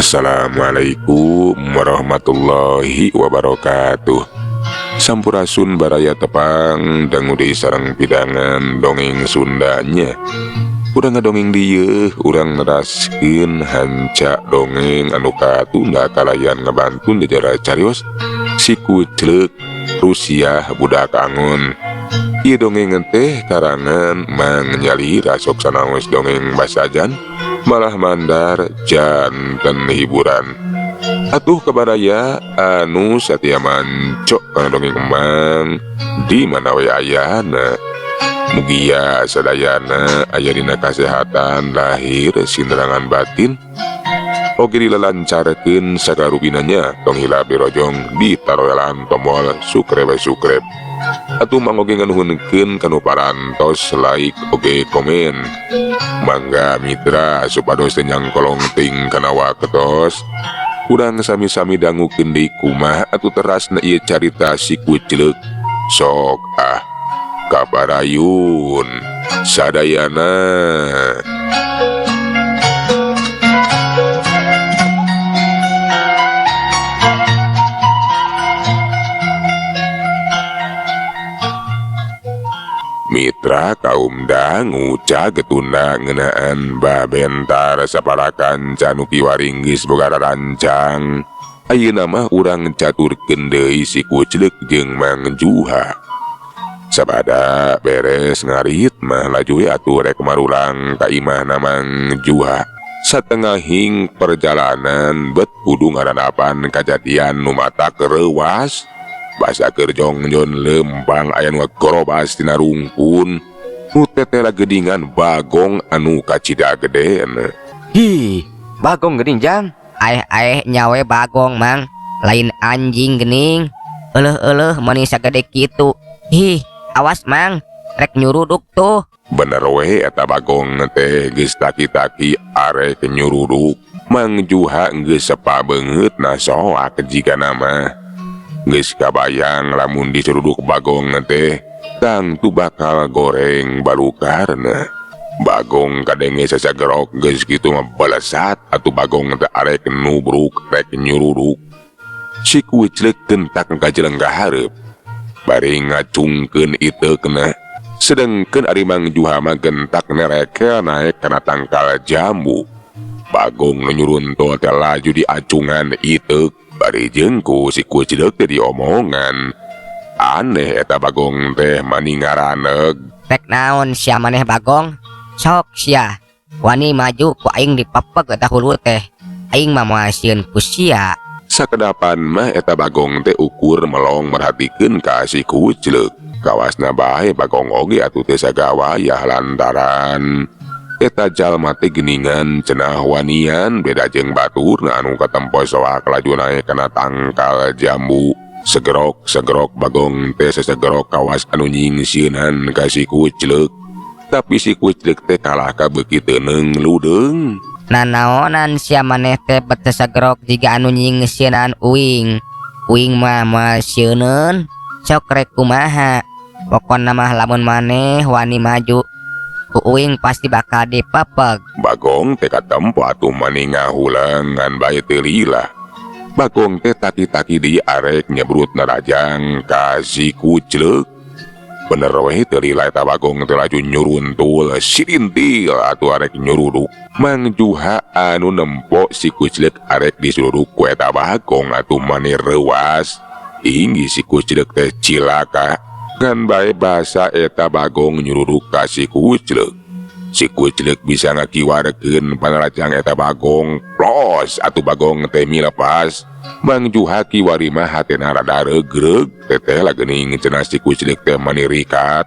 Assalamualaikum warahmatullahi wabarakatuh. Sampurasun baraya tepang dangu deui sareng pidangan dongeng Sundanya. Urang ngadongeng dieu, urang neraskeun hanca dongeng anu katunda kalayan ngebantun jajara carios Si Kucleuk Rusiah Budak Angon. Ieu dongeng teh karangan Mang Nyalira sok sanaos dongeng basajan malah mandar janten hiburan. Atuh kabaraya anu satia mancok kana dongeng Emang di mana we ayana. Mugia sadayana aya dina kasehatan lahir sinderangan batin. Oge dilalancarkeun sagarupinanya tong hilap dirojong ditaroelan tombol subscribe subscribe. Atuh mang oge nganuhunkeun kanu parantos like oge komen. Mangga mitra supados teu nyangkolong ting kana waktos. Urang sami-sami dangukeun deui kumaha atuh terasna ieu carita Si Kucleuk. Sok ah kabarayun sadayana. Mitra kaum dangu cagetuna ngeunaan babentar saparakan canu kiwaring geus boga rarancang. Ayeuna mah urang caturkeun deui Si Kucleuk jeung Mang Juha. Sabada beres ngarit mah laju we atuh rek marulang ka imahna Mang Juha. Satengahing perjalanan bet kudu ngaranapan kajadian nu matak reuwas. Basa keur jongjon lempang aya nu gorobas tina rungkun. Nu tetela geuningan bagong anu kacida gedena. Hi, bagong geuning jang. Aeh-aeh nyawe bagong mang, lain anjing geuning. Euleuh-euleuh mani sagede kitu. Hi, awas mang, rek nyuruduk tuh. Bener we eta bagong teh geus taki-taki arek nyuruduk. Mang Juha geus sepa beungeut na soak jigana mah. Geus kabayang lamun disuruduk bagong teh tangtu bakal goreng balukarna. Bagong kadenge sasagerok geus kitu mah balesat atuh bagong teh arek nubruk rek nyuruduk. Si Kucleuk gentak kajeleng ka hareup bari ngacungkeun iteukna. Sedengkeun ari Mang Juha mah gentak nerekel naek kana tangkal jambu. Bagong nu nyuruntul teh laju diacungan iteuk bari jeung ku Si Kucleuk teh diomongan. Aneh eta bagong teh mani ngaraneg. Rek naon sia maneh bagong? Sok sia wani maju ku aing dipepeg eta hulu teh. Aing mah moal sieun ku sia. Sakedapan mah eta bagong teh ukur melong merhatikeun ka Si Kucleuk. Kawasna bae bagong oge atuh teh sagawayah lantaran eta jalma teh geuningan cenah wanian beda jeung baturna anu katempo soak laju naek kana tangkal jambu. Segerok-segerok bagong teh sesegerok kawas anu nyingsieunan ka Si Kucleuk. Tapi Si Kucleuk teh kalah ka beuki teu nengludeung. Nanaonan sia maneh teh bet sesegerok jiga anu nyingsieunan uing. Uing mah moal sieuneun. Sok rek kumaha. Pokona mah lamun maneh wani maju ku uing pasti bakal dipepeg. Bagong teh katempo atuh mani ngahulang ngan bae teu lila. Bagong teh taki-taki di arek nyebrut narajang ka Si Kucleuk. Bener we teu lila eta bagong teh laju nyuruntul sirintil atuh arek nyuruduk. Mang Juha anu nempo Si Kucleuk arek disuruduk ku eta bagong atuh mani reuwas. Inggi Si Kucleuk teh cilaka. Ngan bae basa eta bagong nyuruduk ka Si Kucleuk. Si Kucleuk bisa ngakiwarkeun panarajang eta bagong plos atuh bagong teh milepas. Mang Juha kiwari mah hatena rada regreg teteh lageuning cenah Si Kucleuk teh mani rikat.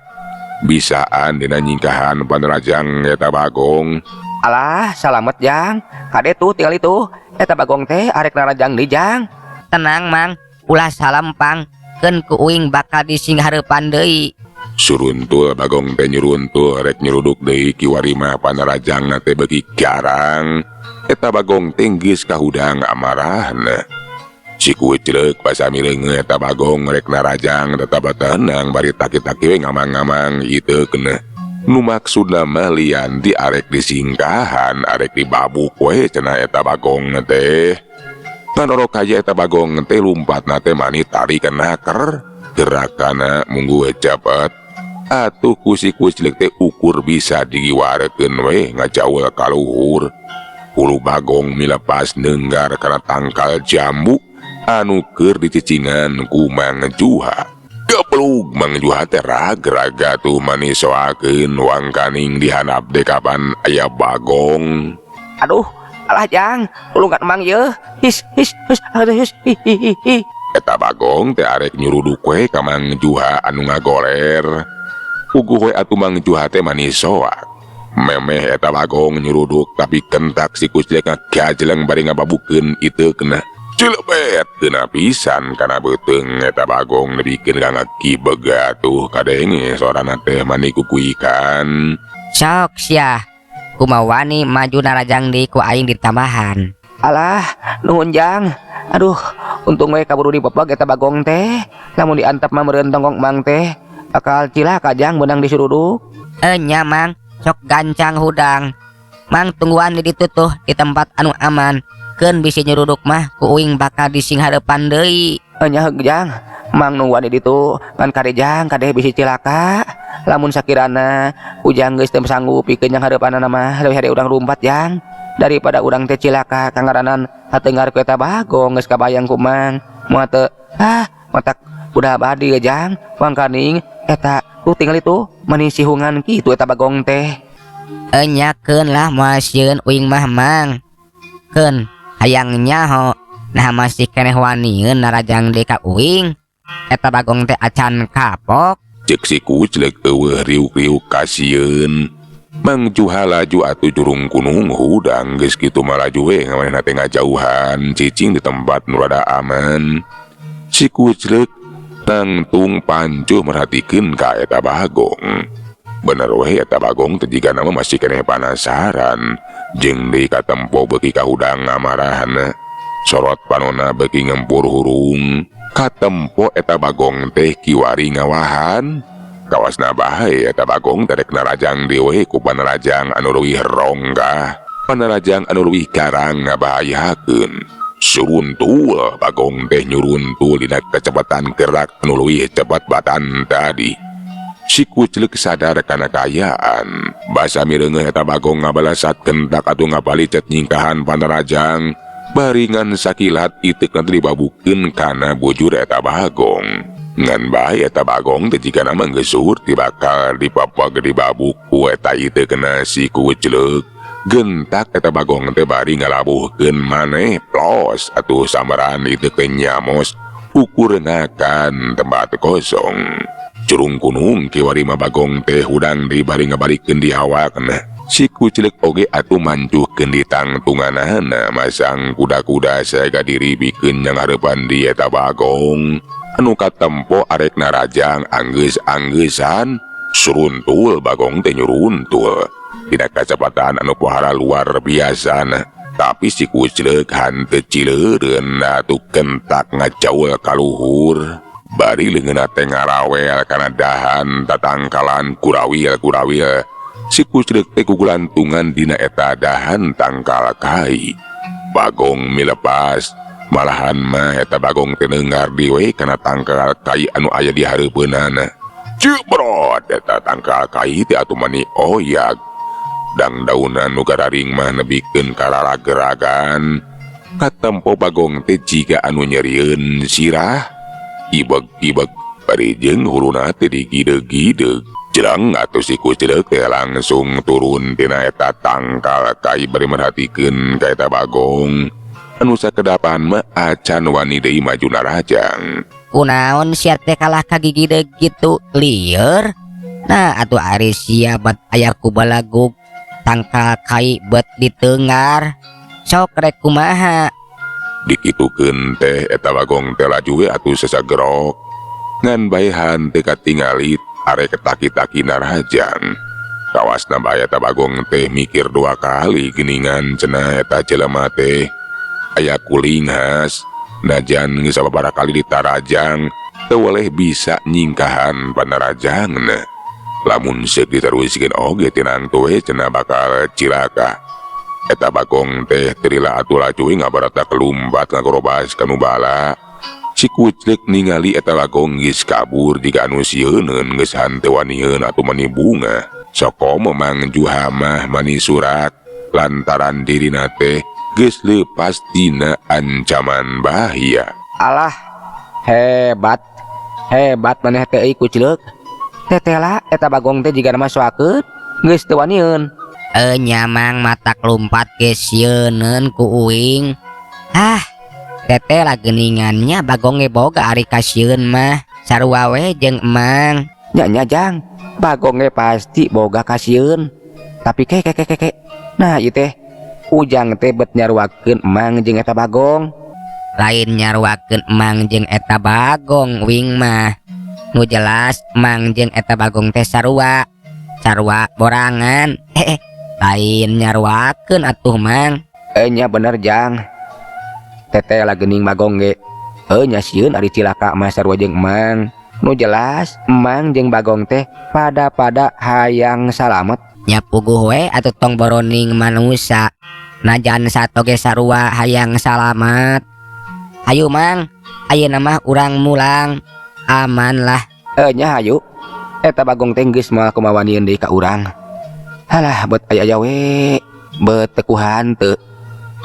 Bisaan dina nyingkahan panarajang eta bagong. Alah, salamet jang. Kade tuh tinggal itu. Eta bagong teh arek narajang deui jang. Tenang mang, ulah salempang. Keun ku uing bakal disinghareupan deui. Suruntul bagong teh nyuruntul rek nyuruduk deui kiwari mah panarajangna teh beuki garang. Eta bagong teh geus kahudang amarahna. Si Kucleuk basa mireungeut eta bagong rek narajang tetap tenang bari taki-taki we ngamang-ngamang iteukna. Nu maksudna mah lian ti arek disingkahan, arek dibabuk we cenah eta bagong teh. Ngan orok aja eta bagong teh lumpatna teh mani tari kenaker, gerakanna munggu we cepet. Atuh ku si kuclek teh ukur bisa digiwarekeun we ngajaul ka luhur. Hulu bagong milepas neunggar kana tangkal jambu anu keur dicicingan ku Mang Juha. Geblug, Mang Juha teh ragrag atuh mani soakeun wangkaning dihandap dekapan aya bagong. Aduh, alah Jang, tulungan Mang ye. His his his aduh his hi hi hi hi. Eta bagong teh arek nyuruduk we ka Mang Juha anu ngagoler. Puguh we atuh Mang Juha teh mani soak. Memeh eta bagong nyuruduk, tapi kentak si kuclek ngagajleng bari ngababukeun iteukna. Cilebet kena pisan kana beuteung eta bagong nepikeun ka ngakibeg atuh kadenge sorana teh mani kukuikan. Sok sia. Kumaha wani maju narajang deui ku aing ditambahan. Alah, nuhun Jang. Aduh, untung we kaburu dipepeg eta bagong teh. Lamun diantep mah meureun tonggong Mang teh bakal cilaka Jang beunang disuruduk. Eh nya Mang, sok gancang hudang. Mang tungguan di ditu tuh di tempat anu aman. Keun bisi nyuruduk mah ku uing bakal disinghareupan deui. Eh nya heug Jang, Mang nungguan di ditu ngan kade Jang, kade bisi cilaka. Lamun sakirana ujang geus teu sanggup pikeun yang hareupanana mah leuwih hade urang lumpat Jang. Daripada urang teh cilaka kangaranan hateunggar ku eta bagong geus kabayang ku Mang. Moal teu ah matak udah abadi Jang, wangkaning eta tuh tinggal itu mani sihungan kitu eta bagong teh. Eh nya keun lah moal sieun uing mah Mang. Keun hayang nyaho nah masih keneh wanieun narajang deui ka uing. Eta bagong teh acan kapok. Cek si kuclek eueuh riuk-riuk kasieun. Mang Juha laju atuh jurung kunung hudang geus kitu mah laju we ngamanehna teh ngajauhan cicing di tempat nu rada aman. Si kuclek tangtung pancuh merhatikeun ka eta bagong. Bener we eta bagong teh jigana mah masih keneh panasaran jeung deui katempo beuki kahudang ngamarahna. Sorot panona beuki ngempur hurung. Katempo eta bagong teh kiwari ngawahan. Kawasna bae eta bagong teh rek narajang deui we ku panarajang anu leuwih ronggah. Panarajang anu leuwih garang ngabahayakeun. Suruntul bagong teh nyuruntul dina kecepatan gerak anu leuwih cepat batan tadi. Si kuclek sadar kana kaayaan. Basa mireungeuh eta bagong ngabalasat kentak atuh ngapalicet nyingkahan panarajang. Baringan sakilat iteukna teh dibabukeun kana bujur eta bagong. Ngan bae eta bagong teh jigana mah geus surti bakal dipapag dibabuk ku eta iteukna si kuclek. Gentak eta bagong teh bari ngalabuhkeun maneh plos atuh sambaran iteuk teh nyamos ukur ngakan tempat kosong. Curung kunung kiwari mah bagong teh hudang deui bari ngabalikeun di awakna. Si kuclek oge atuh mancuhkeun di tangtunganana masang kuda-kuda siaga diri bikeun nyanghareupan di eta bagong. Anu katempo arek narajang anggeus-anggesan suruntul bagong teh nyuruntul. Dina kacepatan anu pohara luar biasa. Tapi si kuclek hanteu cileureun atuh kentak ngajaul ka luhur. Bari leungeunna teh ngarawel kana dahan tatangkalan kurawil-kurawil. Si kuclek teh kugulantungan dina eta dahan tangkal kai. Bagong milepas, malahan mah eta bagong teh neunggar deui we kana tangkal kai anu aya di hareupeunana. Cebrot eta tangkal kai teh atuh mani oyag. Dang daunan nu gararing mah nebikeun kararageragan. Katempo bagong teh jiga anu nyerieun sirah. Ibeg-ibeg bari jeung huluna teh digideg-gideg. Jeleng atuh si kuclek teh langsung turun tina eta tangkal kai bari merhatikeun ka eta bagong. Anu sakedapan mah acan wani deui maju narajang. Kunaon sia teh kalah kagigideg kitu lieur? Nah atuh ari sia bat aya ku balagug tangkal kai bet diteungar. Sok rek kumaha? Dikitukeun teh eta bagong teh laju we atuh sasagerok. Ngan bae hanteu katingali arek taki-taki narajang. Kawasna bae eta bagong teh mikir dua kali geuningan cenah eta jelema teh aya kulinghas. Najan geus sababaraha kali ditarajang teu weleh bisa nyingkahan panarajangna. Lamun seuk diteruskeun oge tinangtu we cenah bakal cilaka. Eta Bagong teh teu lila atuh laju we ngabaratak lumpat ngagorobas ka nu bala. Si Kuclek ningali eta Bagong geus kabur jiga anu sieuneun geus hanteu wanieun atuh mani bungah. Sokomo Mang Juha mah mani surak lantaran dirina teh geus leupas tina ancaman bahaya. Alah, hebat. Hebat maneh teh euy, Kucleuk. Tetela eta Bagong teh jiga mah soakeun geus teu wanieun. E nya, Mang, matak lumpat ge sieuneun ku uing. Ah, tetela geuningan nya Bagong ge boga ari kasieun mah. Sarua we jeung Emang. Nya nya, Jang, Bagong ge pasti boga kasieun. Tapi ke ke ke ke ke. Nah, ieu teh Ujang teh bet nyaruakeun Emang jeung eta Bagong. Lain nyaruakeun Emang jeung eta Bagong uing mah. Nu jelas Emang jeung eta Bagong teh sarua. Sarua borangan. Eh, lain nyaruakeun atuh, Mang. Eh, nya bener, Jang. Tetela geuning Bagong ge. Eh, nya sieun ari cilaka mah sarua jeung Emang. Nu jelas Emang jeung Bagong teh pada-pada hayang salamet. Nya puguh we atuh, tong boroning manusa. Najan sato ge sarua hayang salamet. Hayu, Mang, ayeuna mah urang mulang. Aman lah. Eh, nya hayu. Eta Bagong teh geus moal kumawanieun deui ka urang. Halah, bet aya-aya we. Bet teu ku hanteu.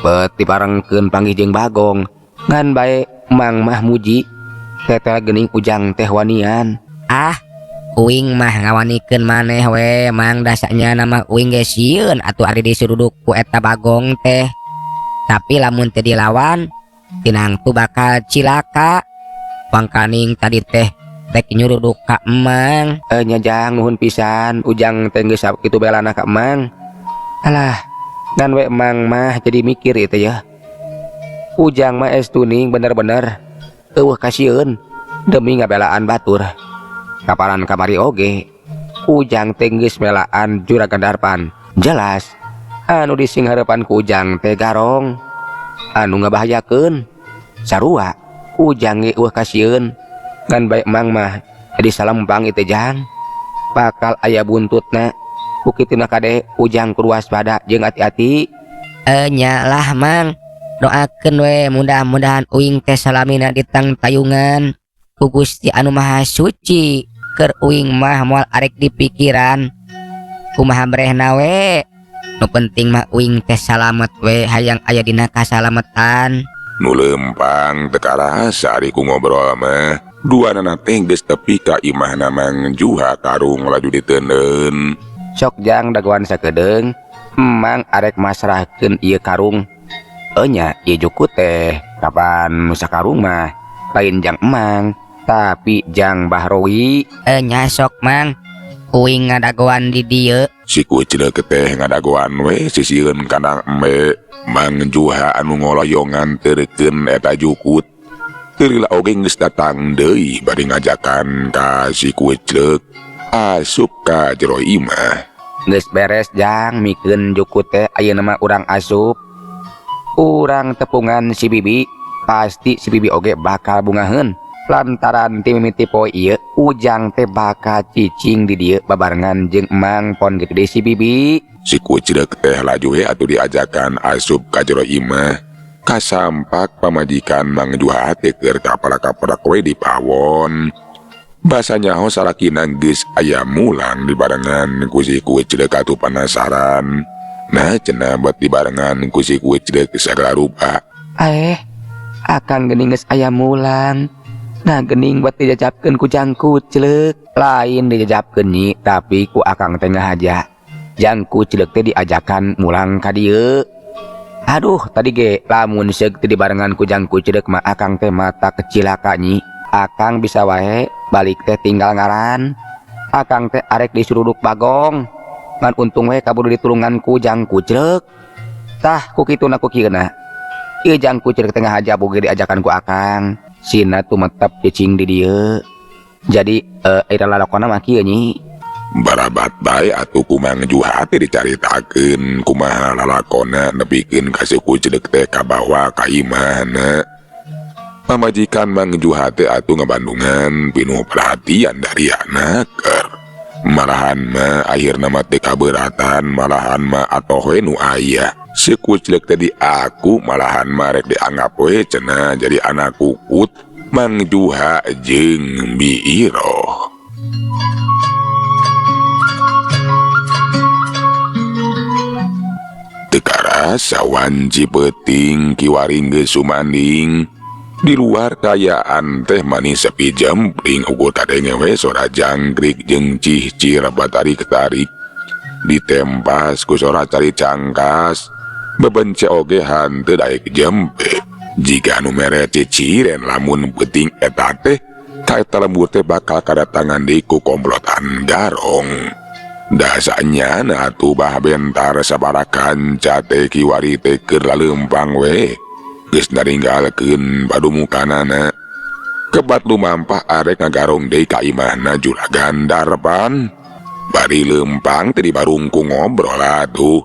Bet diparengkeun panggih jeung Bagong. Ngan bae Mang mah muji. Tetel geuning Ujang teh wanian. Ah, uing mah ngawanikeun maneh we, Mang, dasanya nama uing ge sieun atuh ari disuruduk ku eta Bagong teh. Tapi lamun teu dilawan, tinangtu bakal cilaka. Pangkaning tadi teh rek nyuruduk ka Emang. Eh, nya Jang, nuhun pisan Ujang teh geus sakitu belana ka Emang. Alah, ngan we Emang mah jadi mikir itu ya. Ujang mah estuning bener-bener euweuh kasieun demi ngabelaan batur. Kaparan kamari oge Ujang teh geus melaan Juragan Darpan. Jelas anu disinghareupan ku Ujang teh garong anu ngabahayakeun. Sarua Ujang ge euweuh kasieun. Ngan bae Emang mah jadi salempang itu, Jang. Bakal aya buntutna. Ku kituna kade Ujang kudu waspada jeung hati-hati. Eh, nya lah, Mang. Doakeun we mudah-mudahan uing teh salamina ditangtayungan ku Gusti anu Maha Suci. Keur uing mah moal arek dipikiran kumaha brehna we. Nu penting mah uing teh salamet we, hayang aya dina kasalametan. Nu lempang teu karasa ari ku ngobrol mah. Duanana teh geus tepi ka imahna Mang Juha, karung laju diteundeun. Sok, Jang, dagoan sakedeung. Emang arek masrahkeun ieu karung. Enya ieu jukut teh kapan sakarung mah lain jang Emang tapi jang Bahrowi. Eh, nya sok, Mang, uing ngadagoan di dieu. Si Kuclek teh ngadagoan we sisieun kana embe. Mang Juha anu ngoloyong nganterkeun eta jukut. Teu lila oge geus datang deui bari ngajakan ka si Kuclek asup ka jero imah. Geus beres, Jang, mikeun jukut teh, ayeuna mah urang asup. Urang tepungan si Bibi, pasti si Bibi oge bakal bungaheun. Lantaran ti mimiti poe ieu Ujang teh bakal cicing di dieu babarengan jeung Emang pon gitu deui si Bibi. Si Kuclek teh laju we atuh diajakan asup ka jero imah. Kasampak pamajikan Mang Juha teh keur kapalak-kapalak we di pawon. Basa nyaho salakina geus aya mulang dibarengan ku si Kuclek atuh penasaran. Nah, cenah bet dibarengan ku si Kuclek sagala rupa. Eh, akang geuning geus aya mulang. Nah, gening buat dijajapkeun ku Jang Kuclek. Lain dijajapkeun, Nyi, tapi ku akang teh ngahaja. Jang Kuclek teh diajakan mulang ka dieu. Aduh, tadi ge lamun seug teu dibarengan ku Jang Kuclek mah akang teh mata kecilaka, Nyi. Akang bisa wae balik teh tinggal ngaran. Akang teh arek disuruduk Bagong. Ngan untung we kaburu ditulungan ku Jang Kuclek. Tah, ku kituna ku kieuna. Ieu Jang Kuclek teh ngahaja boge diajakan ku akang. Sina tumetep cicing di dieu. Jadi ira lalakonna mah kieu, Nyi. Barabat bae atuh ku Mang Juha teh dicaritakeun kumaha lalakonna nepikeun ka si Kuclek teh kabawa ka imahna. Pamajikan Mang Juha teh atuh ngabandungan pinuh perhatian dari anak keur. Malahan mah akhirna mah teu kaberatan, malahan mah atoh we nu aya. Si Kucleuk teh diaku, malahan mah rek dianggap we cenah jadi anak kukut Mang Juha jeung Bi Iroh. Teu karasa wanci peuting kiwari geus sumanding. Di luar kayaan teh manis sepi jempling, ukur kadenge we sora jangkrik jeung cihcir batarik-tarik. Ditempas ku sora cari cangkas, bebence oge hanteu daek jempe. Jika anu mere ciciren lamun peuting eta teh, ka eta lembur teh bakal kadatangan deui ku komplotan garong. Dasanya atuh Bah Bentar sabaraha kanca teh kiwari teh keur laleumpang we. Geus naringgalkeun padumukanana. Kebat lumampah arek ngagarong deui ka imahna Juragan Darpan. Bari leumpang teh dibarungkung ngobrol atuh.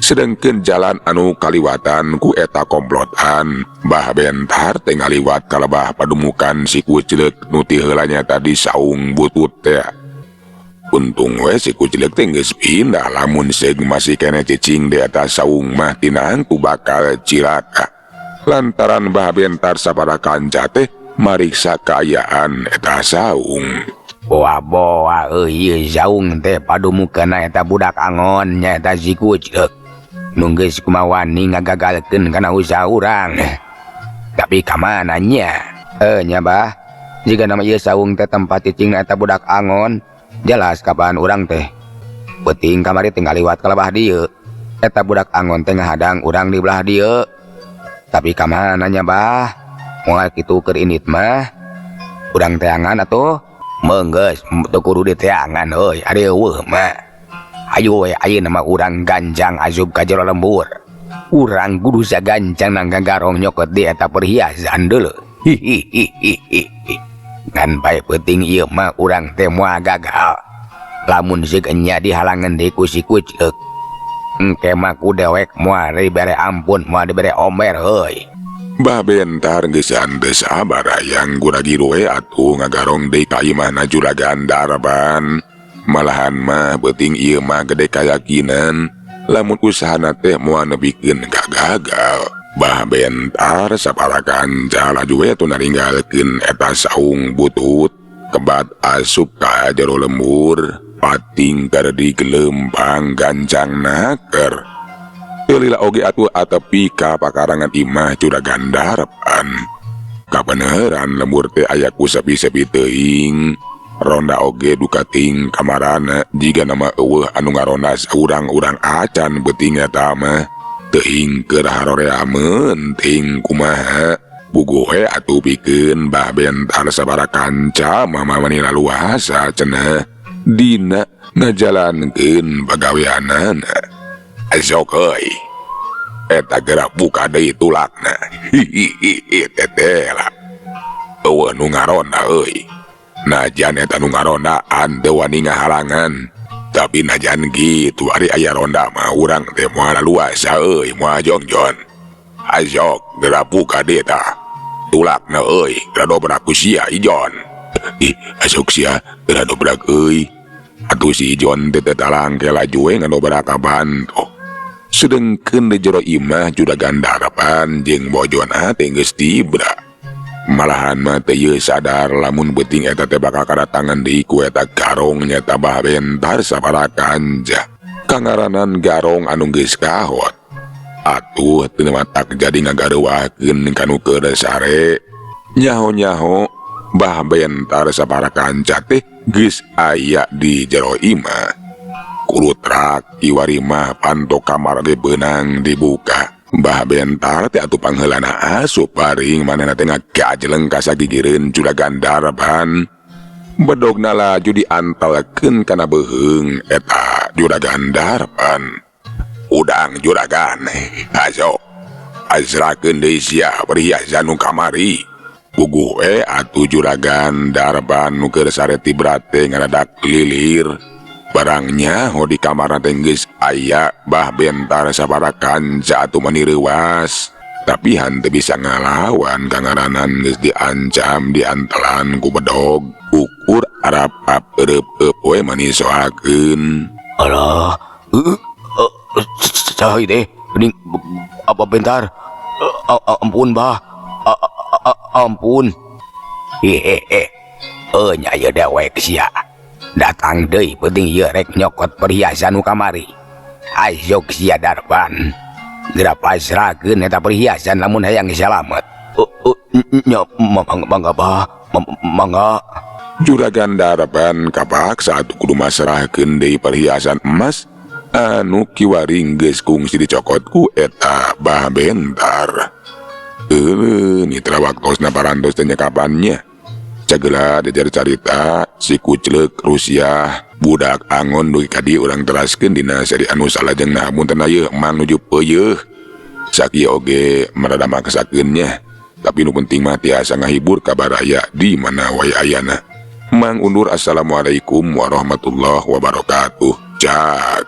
Sedengkeun jalan anu kaliwatan ku eta komplotan, Bah Bentar teh ngaliwat ka lebah padumukan si Kucleuk nu ti heula nyata di saung butut teh. Untung we si Kucleuk teh geus pindah, lamun seug masih keneh cicing di eta saung mah tinangtu bakal cilaka. Lantaran Bah Bentar sabaraha kanca teh mariksa kaayaan eta saung. Boa-boa euy ieu saung teh padumukanna eta budak angon nyaeta si Kucleuk. Nu geus kumawani ngagagalkeun kana usaha urang. Tapi ka mana nya? Nya Bah, jika nama ieu saung teh tempat cicingna eta budak angon, jelas kapan urang teh. Peuting kamari teh ngaliwat ka lebah dieu. Eta budak angon teh ngahadang urang di belah dieu. Tapi ka mana nya Bah? Moal kitu keur indit mah. Urang teangan atuh. Meunggeus teu kudu diteangan euy, ari eueuh mah. Ayo we ayeuna mah urang ganjang asup ka jero lembur. Urang kudu sagancang nang garong nyokot di eta perhiasan deuleu. Hihihihihi. Ngan bae peuting ieu mah urang teh moal gagal. Lamun seuk enya dihalangan deui ku si Kucleuk. Engke mah ku dewek moal dibere ampun, moal dibere omber heuy. Bah Bentar geus teu sabar hayang gura-giru we atuh ngagarong deui ka imahna Juragan Darpan. Malahan mah peuting ieu mah gede kayakinan lamun usahana teh moal nepikeun ka gagal. Bah Bentar sapara kanca laju we atuh naringgalkeun eta saung butut. Kebat asup ka jero lembur, pating keur digelempang gancang naker. Teu lila oge atuh atepi ka pakarangan imah Juragan Darpan. Kabeneran lembur teh aya ku sepi-sepi teuing. Ronda oge duka ting kamarana jiga nama eueuh anu ngaronda saurang-urang acan beuting eta mah. Teuing keur haroreameun teuing kumaha. Puguh we atuh pikeun Bah Bentar sabaraha kanca mah mani laluasa cenah dina ngajalankeun pagaweanana. Sok euy. Eta geura buka deui tulakna. Hihihi tetela. Eueuh nu ngaronda euy. Najan eta nu ngaronda teu wani ngahalangan. Tapi najan kitu ari aya ronda mah urang teh moal laluasa euy, moal jongjon. Azok geura buka deui tah. Tulakna euy, geura dobrak ku sia Ijon. Ih, asok sia geura dobrak euy. Atuh si Ijon teh teu talangke laju we ngadobrak ka banto. Sedengkeun di jero imah Juragan Darpan jeung bojona teh geus tibra. Malahan mah teu ieu sadar lamun beuting eta teh bakal kadatangan deui ku eta garong nyata Bah Bentar sabaraha kanca. Kangaranan garong anu geus kahot. Atuh teu matak jadi ngagareuwahkeun ka nu keur sare. Nyaho-nyaho Bah Bentar sabaraha kanca teh geus aya di jero imah. Kulutrak kiwari mah panto kamar ge beunang dibuka. Bah Bentar teh atuh pangheulana asup paring manehna teh ngagajeleng ka sagigireun Juragan Darpan. Bedogna laju diantelkeun kana beuheung eta Juragan Darpan. Udang Juragan, aso azrakeun deui sia perhiasan nu kamari. Puguh we atuh Juragan Darpan nu keur sare tibra teh ngadadak lilir. Barangnya ho di kamar teh geus aya Bah Bentar sabaraha kanca atuh mani reuwas. Tapi hanteu bisa ngalawan kangaranan geus diancam diantelan ku bedog. Ukur Arap ap ereup eup we mani soakeun. Alah, saha ieu teh? Geuning apa bentar? Ampun, Bah. Ampun. Hehehe. Oh nya, ieu dewek sia. Datang deui penting ieu rek nyokot perhiasan nu kamari. Ayo sia Darban. Geura pasrahkeun eta perhiasan lamun hayang salamet. Oh, oh, nya mangga, mangga, Bah. Mangga. Juragan Darban kapaksa atuh kudu masrahkeun deui perhiasan emas anu kiwari geus kungsi dicokot ku eta Bah Bentar. Eueuh, mitra, waktosna parantos teh nyekapannya. Cagela dijar carita si Kucleuk Rusiah budak angon dugi ka dieu, urang teraskeun dina seri anu salajengna. Hapunten ieu Mang nuju peuyeih. Sakieu oge merada maksakeun nya. Tapi nu penting mah tiasa ngahibur ka baraya di mana wae ayana. Mang undur, assalamualaikum warahmatullahi wabarakatuh. Cak.